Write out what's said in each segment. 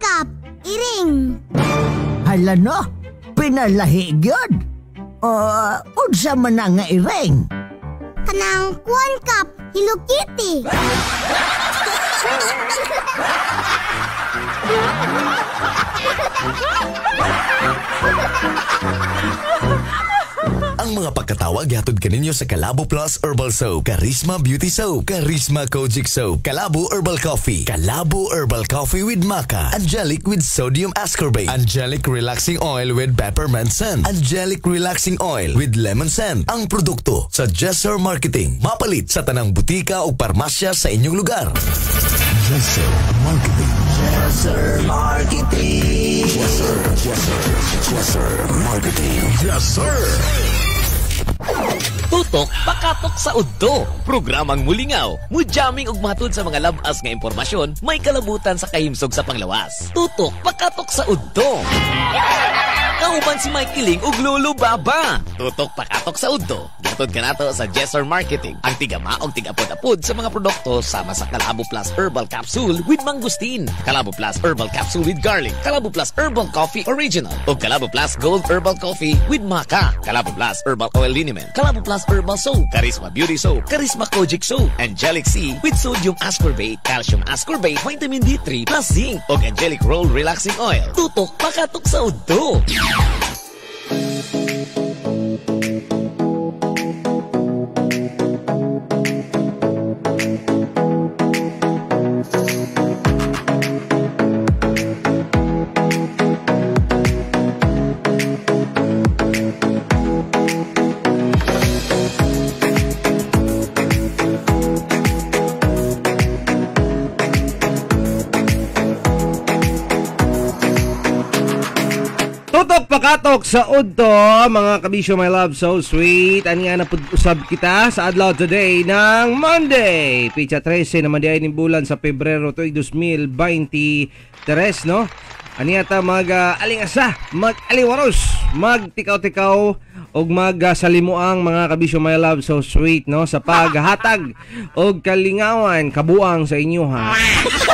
Kap, iring. Hala no, pinalahi gyud. Unsa man na nga iring? Kanang kuan Kap, Hello Kitty. Ang mga pagkatawag gihatod kaninyo sa Kalabo Plus Herbal Soap, Charisma Beauty Soap, Charisma Kojic Soap, Kalabo Herbal Coffee, Kalabo Herbal Coffee with Maca, Angelic with Sodium Ascorbate, Angelic Relaxing Oil with Peppermint Scent, Angelic Relaxing Oil with Lemon Scent. Ang produkto sa Jesser Marketing. Mapalit sa tanang butika o parmasya sa inyong lugar. Jesser Marketing. Jesser Marketing. Jesser, Jesser, Jesser Marketing. Jesser. Tutok pakatok sa udto. Programang mulingaw, mujamming og matud sa mga labas nga impormasyon, may kalabutan sa kahimsog sa panglawas. Tutok pakatok sa udto. Kauban si Mike Kiling ug Lolo Baba. Tutok pakatok sa udto. Gihatod kanato sa Jesser Marketing, ang tigama og tigapod-apod sa mga produkto sama sa Kalabo Plus Herbal Capsule with Mangosteen, Kalabo Plus Herbal Capsule with Garlic, Kalabo Plus Herbal Coffee Original, ug Kalabo Plus Gold Herbal Coffee with Maca, Kalabo Plus Herbal Oil Liniment, Kalabo Plus Herbal Soap, Charisma Beauty Soap, Charisma Kojic Soap, Angelic C with Sodium Ascorbate, Calcium Ascorbate, Vitamin D3 plus Zinc, ug Angelic Roll Relaxing Oil. Tutok pakatok sa udto. Tutok pakatok sa udto, mga kabisyo, my love, so sweet. Ani nga na usab kita sa adlaw today ng Monday, Pitsa 13 naman di ay ning bulan sa Pebrero tuig 2023, no? Ani ata mag alingasa, mag-aliwaros, magtikaw-tikaw og magsalimuang mga kabisyo, my love, so sweet, no? Sa paghatag og kalingawan, kabuang sa inyo, ha.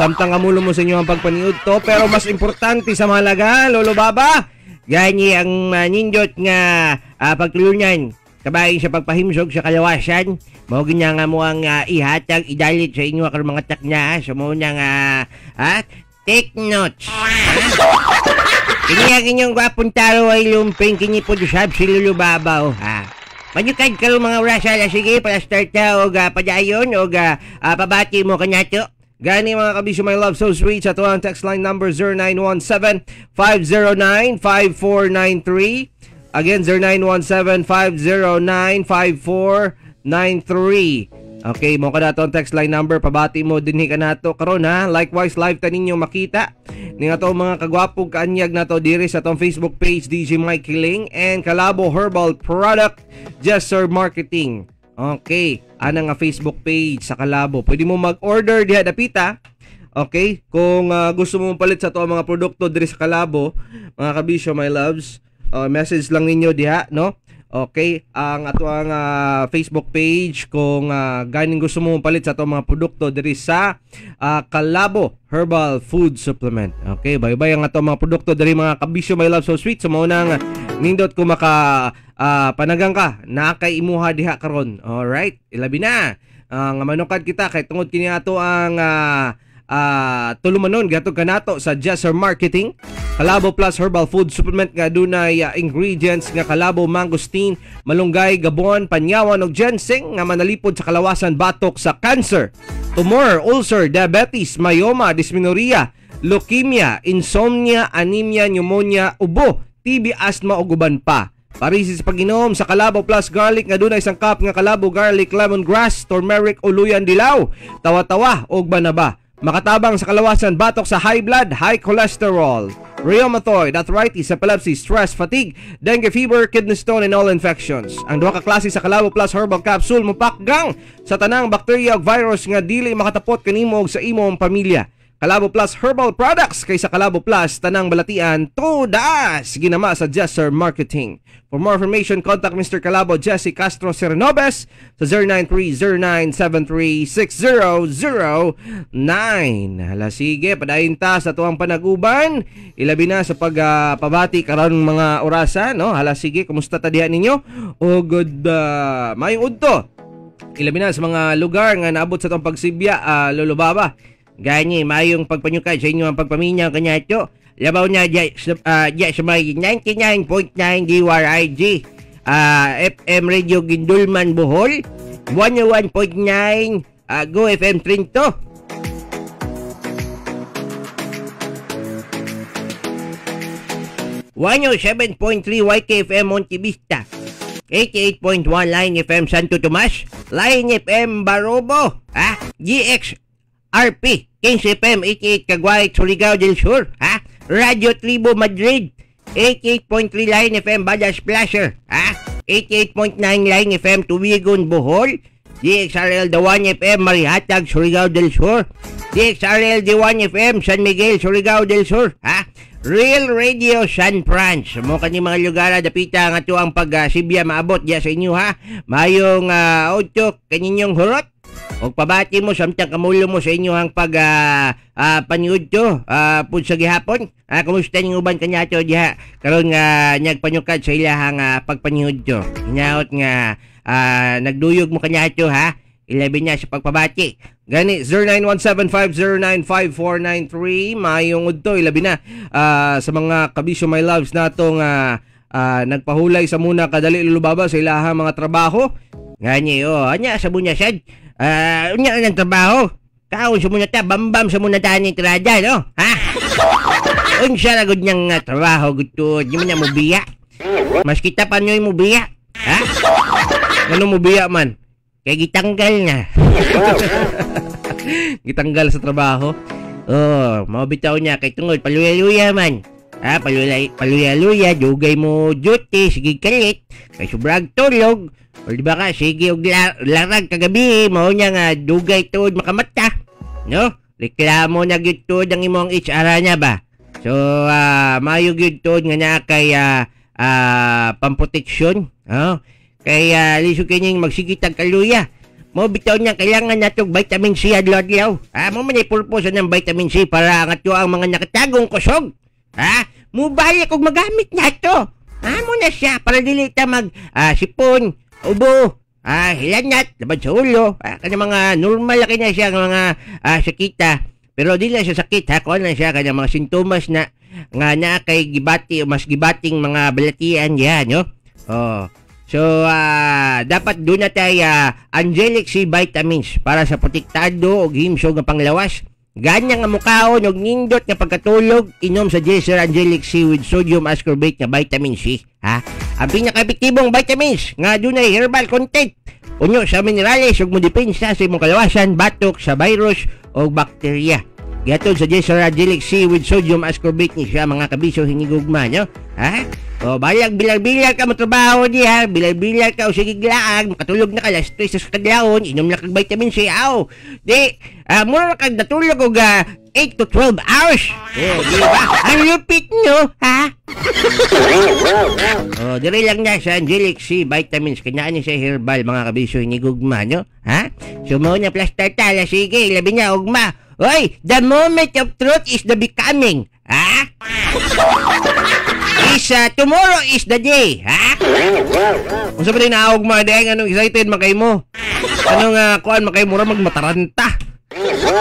Samtang kamulo mo sa inyo ang pagpaniud to, pero mas importante sa mahalaga, Lolo Baba, gani ang manindot nga pagtulunan kabahin sa pagpahimsog sa kalawasan. Mao gina nga mo ang ihatag idalit sa inyo karon mga takna. So mao na nga take notes. Kini ang inyong gwapong taro ay lumping kini po usab si Lolo Baba, oh, ha. Manyukad karon mga orasa, sige para start ta og padayon og pabati mo kanato. Gani mga kabisyo, my love, so sweet, sa tuwang text line number 0917-509-5493. Again, 0917-509-5493. Okay, mo ka na ang text line number. Pabati mo dinhi ka nato karon, ha. Likewise, live ta ninyo makita ni ato mga kagwapong kaanyag nato diri sa atong Facebook page DJ Mike Kiling and Kalabo Herbal Product Jesser Marketing. Okay, ana nga Facebook page sa Kalabo. Pwede mo mag-order diha dapita. Okay, kung gusto mo palit sa ato ang mga produkto diri sa Kalabo, mga kabisyo, my loves, message lang ninyo diha, no? Okay, ang ato ang Facebook page kung ganing gusto mo palit sa ato ang mga produkto diri sa Kalabo Herbal Food Supplement. Okay, bye-bye ang ato ang mga produkto diri mga kabisyo, my love, so sweet. So mao nang nindot ko maka panagang ka na kay imuha diha karon. Alright, ilabi na nga manukad kita kay tungod kini ato ang tulumanon gatog kanato sa Jesser Marketing. Kalabo Plus Herbal Food Supplement nga dunay ingredients nga kalabo, mangosteen, malunggay, gabon, panyawan ug ginseng nga manalipod sa kalawasan batok sa cancer, tumor, ulcer, diabetes, myoma, dysmenorrhea, leukemia, insomnia, anemia, pneumonia, ubo, TB, asthma ug uban pa. Parisi sa pag-inom sa Kalabo Plus Garlic nga dunay isang cup nga kalabo, garlic, lemongrass, turmeric o luyan dilaw, tawa-tawa ug banaba. Makatabang sa kalawasan batok sa high blood, high cholesterol, rheumatoid, arthritis, epilepsy, stress, fatigue, dengue fever, kidney stone, and all infections. Ang duha ka klase sa Kalabo Plus Herbal Capsule mupakgang sa tanang bakterya ug virus nga dili makatapot kanimo ug sa imong pamilya. Kalabo Plus Herbal Products kaysa Kalabo Plus tanang balatian todas ginama sa Jesser Marketing. For more information, contact Mr. Kalabo Jesse Castro Serenobes sa 09309736009. Hala sige, padayon ta sa tuang panaguban. Ilabi na sa pagpabati karon mga orasa, no? Hala sige, kumusta ta diha ninyo? O good maayong udto. Ilabi na sa mga lugar nga naabot sa tuang pagsibya, Lolo Baba. Gani, mayong pagpanyukad sa inyo ang pagpaminyaw kanyato. Labaw na diya sa may 99.9 DYRG, FM Radio Gindulman Bohol, 101.9 Go FM Trinto, 107.3 YKFM Montevista, 88.1 Line FM Santo Tomas, Line FM Barobo, GX RP, Kings FM 88 Caguay, Surigao del Sur, ha? Radio Tribo Madrid, 88.3 Line FM Badas Placer, ha? 88.9 Line FM Tuwigon, Bohol, DXRL The 1 FM Marihatag, Surigao del Sur, DXRL The 1 FM San Miguel, Surigao del Sur, ha? Real Radio San Franz. Mo kani mga lugar dapita nga to ang pagsibya maabot diya sa inyo, ha? Mayong 8 kaninyong hurot. Og pabati mo samtang kamulo mo sa inyo ang pag paniudto pud sa gihapon. Kumusta ning uban kanyato diha karon nga nagpanyukad sa ilahang pagpaniudto. Hinaot nga nagduyog mo kanyato, ha? Ilabi niya sa pagpabati. Gani 0917-509-5493 maayong udto ilabi na sa mga kabisyo my loves natong nagpahulay sa muna kadali Lulubaba sa ilahang mga trabaho. Gani oh, anya sa bunya sad. Unya ng trabaho. Kaon sa muna ta, bambam sa muna ta ni tirada, no? Ha? Unsa ra gud niyang trabaho gud tuod, di man niya mubiya. Mas kita pa nyo'y mubiya. Ha? Ano mubiya man? Kay gitanggal na. Gitanggal sa trabaho. Oh, mao bitaw niya kay tungod paluya-luya man. Ha, paluya-luya, dugay mo duty, sige kalit, kay sobrang tulog. O di ba ka, sige og larag kagabi, mao niya nga dugay tuod makamata. No? Reklamo na gyud tuod ang imong HR niya ba? So, maayo gyud tuod nga naa kay pamproteksyon. Oh? Kay lisod kining magsigitag kaluya. Mao bitaw niya kailangan natog vitamin C adlaw-adlaw. Mo man ay purpose ng vitamin C para ang ato ang mga nakatagong kusog. Ha? Mubalik og magamit nato. Ha, mo na siya para dili ta mag sipon, ubo, hilanat, labad sa ulo, kanya mga normal na kanya siya mga sakita. Pero di lang siya sakit, ha, kuan lang siya kanya mga sintomas na nga na kay gibati o mas gibating mga balatian diha, no? Oh. So, dapat doon na tayo Angelic C vitamins para sa protektado og himsog nga panglawas. Ganyan nga mukaon og nindot nga pagkatulog, inom sa Jesser Angelic C with sodium ascorbate nga vitamin C, ha? Ang pinaka-epektibong vitamins nga dunay herbal content. Unyo sa minerales ug modepensa sa imong kalawasan batok sa virus o bakterya. Gihatod sa Jesser Angelic C with sodium ascorbate ni siya mga kabiso hinigugma, no? Ha? O balag bilang-bilang ka motrabaho diha, bilang-bilang ka o sige glaag, makatulog na ka alas 3 sa kadlawon, inom na kag vitamin C, aw. Di, mura kag natulog og 8 to 12 hours. Oh, di ba? Ang lupit nyo, ha? Oh, dire lang na sa Angelic C vitamins, kanya ni sa herbal mga kabiso hinigugma, no? Ha? So mao na plaster tala, sige, labi niya ugma. Oy, the moment of truth is the becoming, ha? Is tomorrow is the day, ha? Unsa pa din naog ma di anong excited man kay mo? Anong kuan man kay mura magmataranta?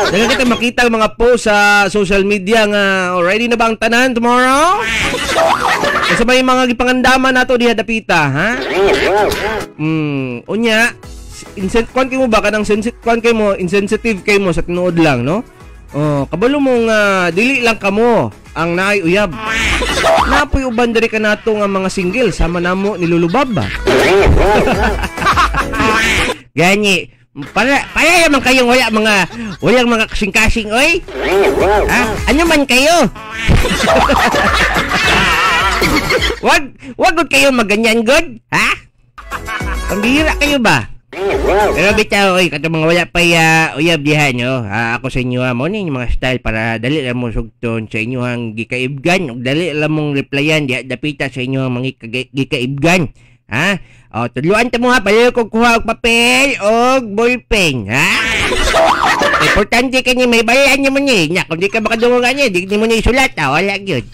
Daghan kita makita ang mga post sa social media nga already na ba ang tanan tomorrow? Unsa may mga gipangandaman nato diha dapita, ha? Unya, kuan kay mo ba kanang kuan kay mo insensitive kay mo sa tinuod lang, no? Oh, kabalo mo nga dili lang kamo ang naay uyab. Napoy uban diri kanato nga mga single sama namo nilulubab ba. Gani, para man kayong wala mga walang mga kasing-kasing oy. Ha? Ano man kayo? Wag gud kayo maganyan gud, ha? Pambihira kayo ba? Pero bitaw oy, katong mga wala pa uyab diha no. Ako sa inyo mo ni mga style para dali lang mo sugton sa inyohang gikaibgan ug dali lang mong replyan diha dapita sa inyohang mga gikaibgan. Ha? O, tudluan ta mo ha, paliw kog kuha og papel og ballpen, ha? Importante kani may bayan niyo mo ni. Nya, kung di ka makadungog ani, di mo ni isulat, ha? Wala gyud.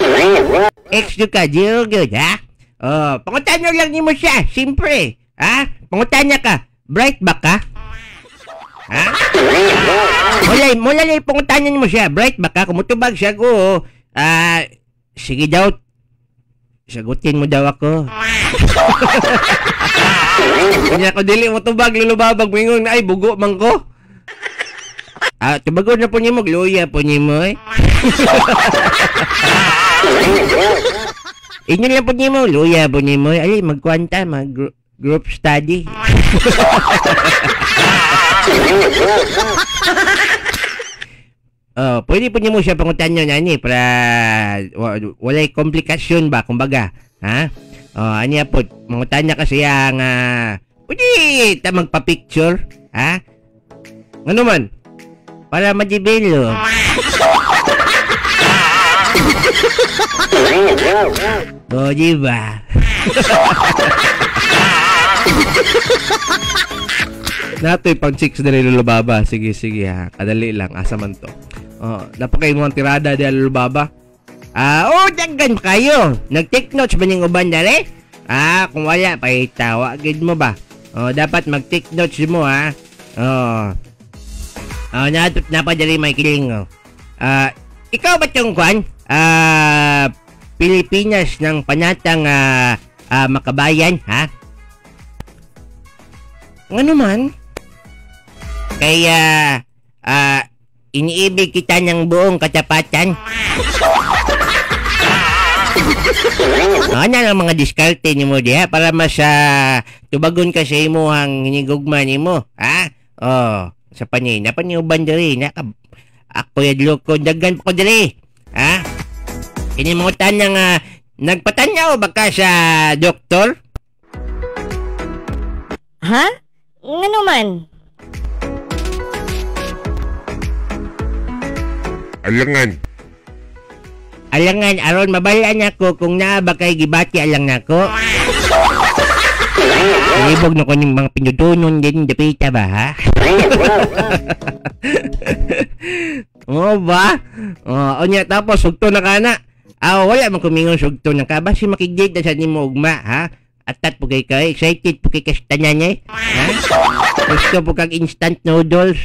X gyud ka, zero gyud, ha? Oh, pangutana lang nimo siya, simpre. Ha? Pangutana ka. Bright ba ka? Ha? Mula lang pangutana nimo siya. Bright ba ka? Kung mutubag siya, oo. Sige daw. Sagutin mo daw ako. Kanya ko dili mo tubag lulubabag mingon ay bugo man ko. Tubagon na po nimo, gluya po nimo eh. Inyo lang po nimo, luya po nimo. Ay, magkwanta, mag group study. Oh, pwede po nimo siya pangutan nyo nani para walay komplikasyon ba kumbaga, ha? Oh, aniya po, mangutan niya kasi ang pwede ta magpa-picture, ha? Ano man? Para ma-develop. Oh, di ba? Natoy pang chicks dali lulubaba. Sige, sige ha. Kadali lang. Asa man to. Oh, napakay mo ang tirada di lulubaba. Oh, daggan kayo. Nag-take notes ba ning uban dali? Kung wala, pahitawa. Gid mo ba? Oh, dapat mag-take notes mo ha. Oh. Oh, napadali may kiling. Oh. Ikaw ba tiyong kwan? Pilipinas ng panatang makabayan, ha? Ano man? Kaya, iniibig kita ng buong katapatan. Ano ang mga diskarte ni mo diha para mas tubagon ka sa imo ang hinigugma nimo, ha? Oh, sa panina paniuban diri na ako yadlo ko daggan ko diri, ha? Kini mo tanang nagpatanaw ba ka sa doktor? Ha? Ngano man? Alangan. Alangan aron mabalaan ako kung naa ba kay gibati alang nako. Libog na ko ning mga pinudunon din dapita ba ha? Oo ba? Oh, unya tapos sugto na kana. Wala man kumingon sugto na ka. Basi makigdate na sa nimo ugma ha? Atat po kay kay excited po kay kastanan niya. Ha? Gusto po kag instant noodles.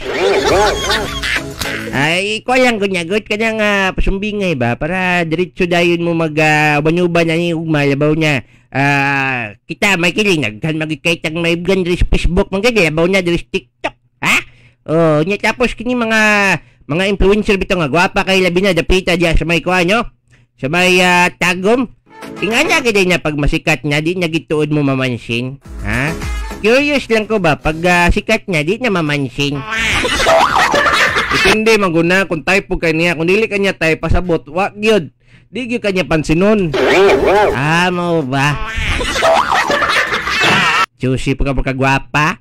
Ay, ko lang gunyagot ka nang pasumbingay ba para diretso dayon mo mag uban-uban ani ugma labaw niya. Kita may kiling nagkan magikaytang maibgan diri sa Facebook man gid labaw na diri sa TikTok, ha? Oh, nya tapos kini mga influencer bitaw nga gwapa kay labi na dapita diya sa may kuan no? Sa may tagom. Ingana gid na pag masikat na di na gituod mo mamansin, ha? Curious lang ko ba pag sikat na di na mamansin. Depende man guna kung type po kay niya, kung dili kanya type pasabot, wa gyud. Di gyud kanya pansinon. Mo ba? Juicy po ka pagkagwapa.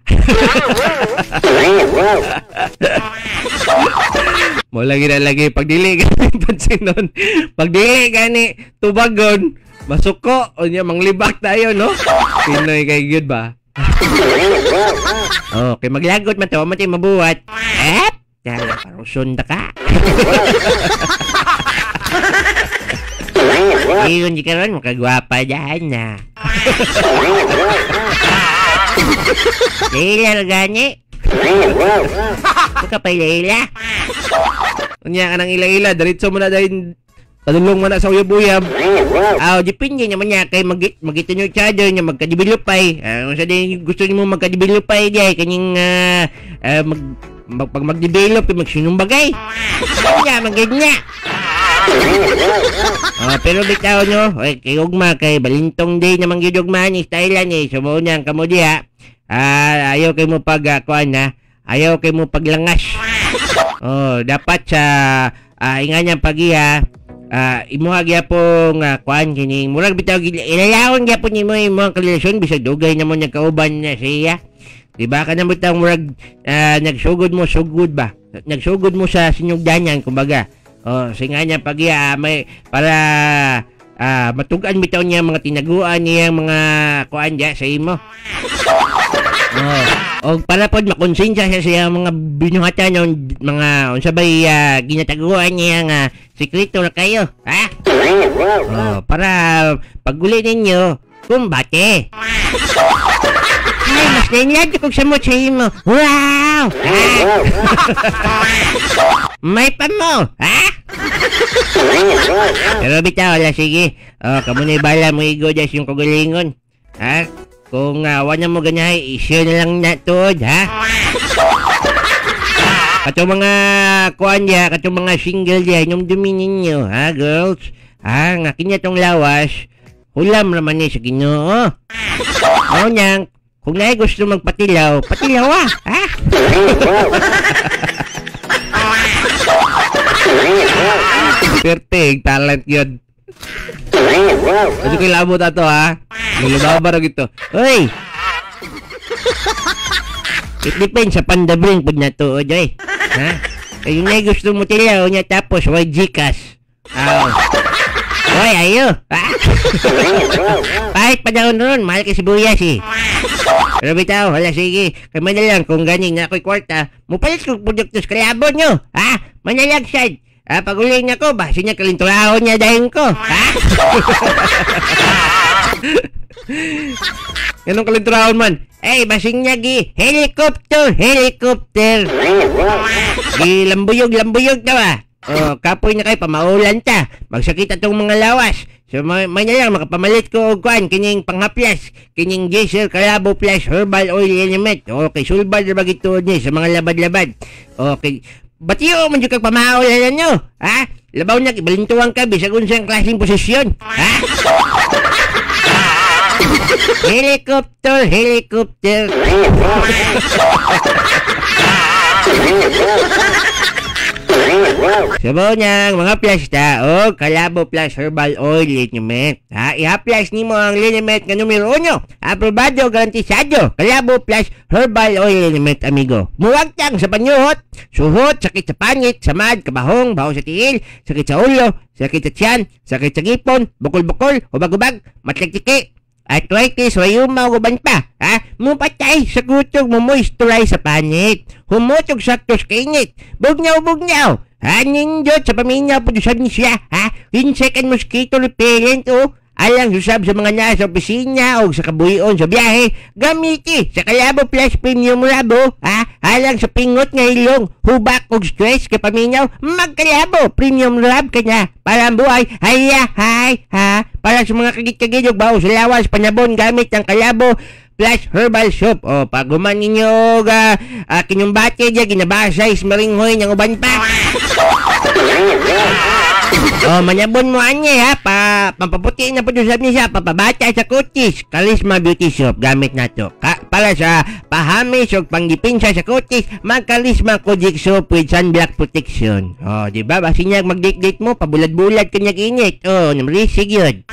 Mo lagi na lagi pag dili gani pansinon, pag dili gani tubagon, masuko unya manglibak tayo no. Pinoy kay gyud ba? Okay, maglagot man to, man tayo mabuhat. Eh, dahil parusun ta ka. Iyon di karon makagwapa dyan na. Leila gani. Baka pa Leila. Unya ka nang ila-ila, diretso mo na dahil padulong mo na sa uyab-uyab. Aw, depende naman niya kay magitan yung each other niya magka-developay. Kung sa din gusto niyo mo magka-developay diay kaning pag mag-develop magsinumbagay. Kanya maganya. Pero bitaw nyo, okay, kay ugma kay Balintong Day namang gyud ugma ni style ni so mao nang kamo diha. Ayaw kay mo pag kuan na, ayaw kay mo paglangas. Oh, dapat sa ingan niyang pagiha, imuha gyapon kuan kini murag bitaw ilalawon gyapon nimo imong karelasyon bisag dugay na mo nagkauban na siya. Diba? Kanang butang murag nagsugod mo, sugod ba? Nagsugod mo sa sinugdanan, kumbaga. Oh, singa niya pag may para matugan bitaw niya mga tinaguan niya mga kuan diya sa imo. Oh, og para pod makonsensya siya sa iyang mga binuhatan o mga unsa bay ginataguan niya nga sikreto ra kayo, ha? Oh, para paguli ninyo kumbate. Ay, mas nainlad kog samot sa imo. Wow! May pa mo, ha? Pero bitaw, wala, sige. Oh, kamo na ibala mo igo dyan yung kagalingon. Ha? Kung wala mo ganyan, i-share na lang na tuod, ha? Katong mga kuan niya, katong mga single niya, inyong dumi ninyo, ha, girls? Ha, nga kinya tong lawas, hulam raman niya sa Ginoo. O niyang, kung naay gusto magpatilaw, patilaw ah, ha? Perfect, talent yun. Kasi kay labo ta to, ha? Lulubaba ra gito. Hoy! It depends sa pandabring pud na to, oy. Ha? Kay yung naay gusto mo tilaw niya tapos way Gcash. Aw. Hoy, ayo. Ha? Kahit panahon ron, mahal kay sibuyas eh. Pero bitaw, wala sige. Kay man lang kung ganing na ako'y kwarta, mupalit kong produkto sa kalabo nyo. Ha? Manalag sad. Ha, pag-uli niya ko, basi niya kalinturahon niya dahil ko. Ha? Ganun kalinturahon man? Eh, basing niya gi. Helicopter, helicopter. Gi lambuyog, lambuyog na ba? Oh, kapoy na kayo, pamaulan ta. Magsakit atong mga lawas. So, may na lang, makapamalit ko og kuan, kining panghaplas, kining Geyser Kalabo Plus Herbal Oil Element. Okay, sulbad na bagituod niya sa mga labad-labad. Okay. Batiyo man jud kag pamaulan nyo. Ha? Labaw na, ibalintuan ka, bisag unsang klaseng posisyon. Ha? Helicopter, helicopter. Sabaw niyang mga plasta o Kalabo Plus Herbal Oil Liniment. Ha, i-apply nimo ang liniment nga numero 1. Aprobado, garantisado. Kalabo Plus Herbal Oil Liniment, amigo. Muwagtang sa panyuhot, suhot, sakit sa pangit, samad, kabahong, baho sa tiil, sakit sa ulo, sakit sa tiyan, sakit sa ngipon, bukol-bukol, hubag-hubag, matligtiki, arthritis, rayuma, uban pa. Ha? Mupatay sa gutog, mumoisturize sa panit. Humutog sa tos kainit. Bugnaw, bugnaw. Ha? Nindot sa paminaw, pudusab ni siya. Ha? Insect and mosquito repellent, oh. Alang susab sa mga nasa opisina o sa kabuhion sa biyahe, gamiti sa Kalabo Plus Premium Rabo. Ha? Alang sa pingot nga ilong, hubak og stress kay paminaw, magkalabo Premium Rab kanya. Para ang buhay, haya, hay, ha? Para sa mga kagit-kagid og baho sa lawas, panabon gamit ang Kalabo Plus Herbal Soap. O, pag human ninyo kinumbate dya, ginabasa, ismaringhoy ng uban pa. O, manabon mo anya ha, pampaputi na po doon sabi niya, papabata sa kutis, Charisma Beauty Soap, gamit na to. Para sa pahamis o panggipinsa sa kutis, mag-Charisma Kojic Soap with sunblock protection. O, di ba? Basi niya mag-date-date mo, pabulad-bulad kanya init. O, namrisig yun.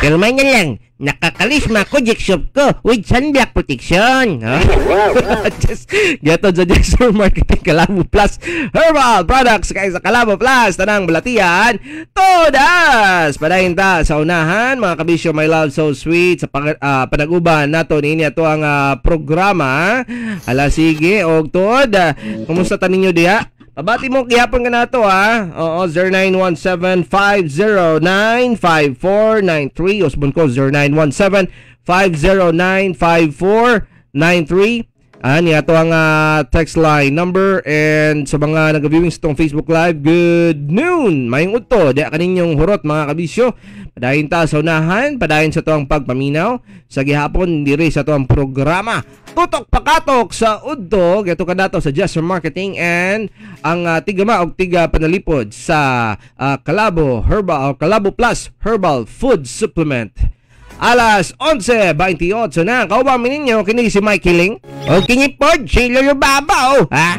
Pero may na lang, nakakalisma Kojic Soap ko with sunblock protection. Oh. Just get on sa Jester Marketing Kalabo Plus Herbal Products kay sa Kalabo Plus tanang balatian todas. Padayon ta sa unahan mga kabisyo, my love so sweet sa panag-uban nato niini ato ang programa. Ala sige og tuod, kumusta ta ninyo diha? Pabati mo gihapon ka nato ha. Oo, 0917-509-5493. Usbon ko 0917-509-5493. Niya to ang text line number. And sa mga nag-viewing sa itong Facebook Live, good noon! Mayong udto, diya kaninyong hurot mga kabisyo. Padayon ta sa unahan, padayon sa tuang pagpaminaw. Sa gihapon, diri sa tuang programa Tutok Pakatok sa udto. Gato ka dato sa Jester Marketing and ang tigama og tiga panalipod sa Kalabo Herbal o Kalabo Plus Herbal Food Supplement. Alas 11:28 na. Kauban mi ninyo kini si Mike Hiling. O kini pod si Lolo Baba, oh. Ha?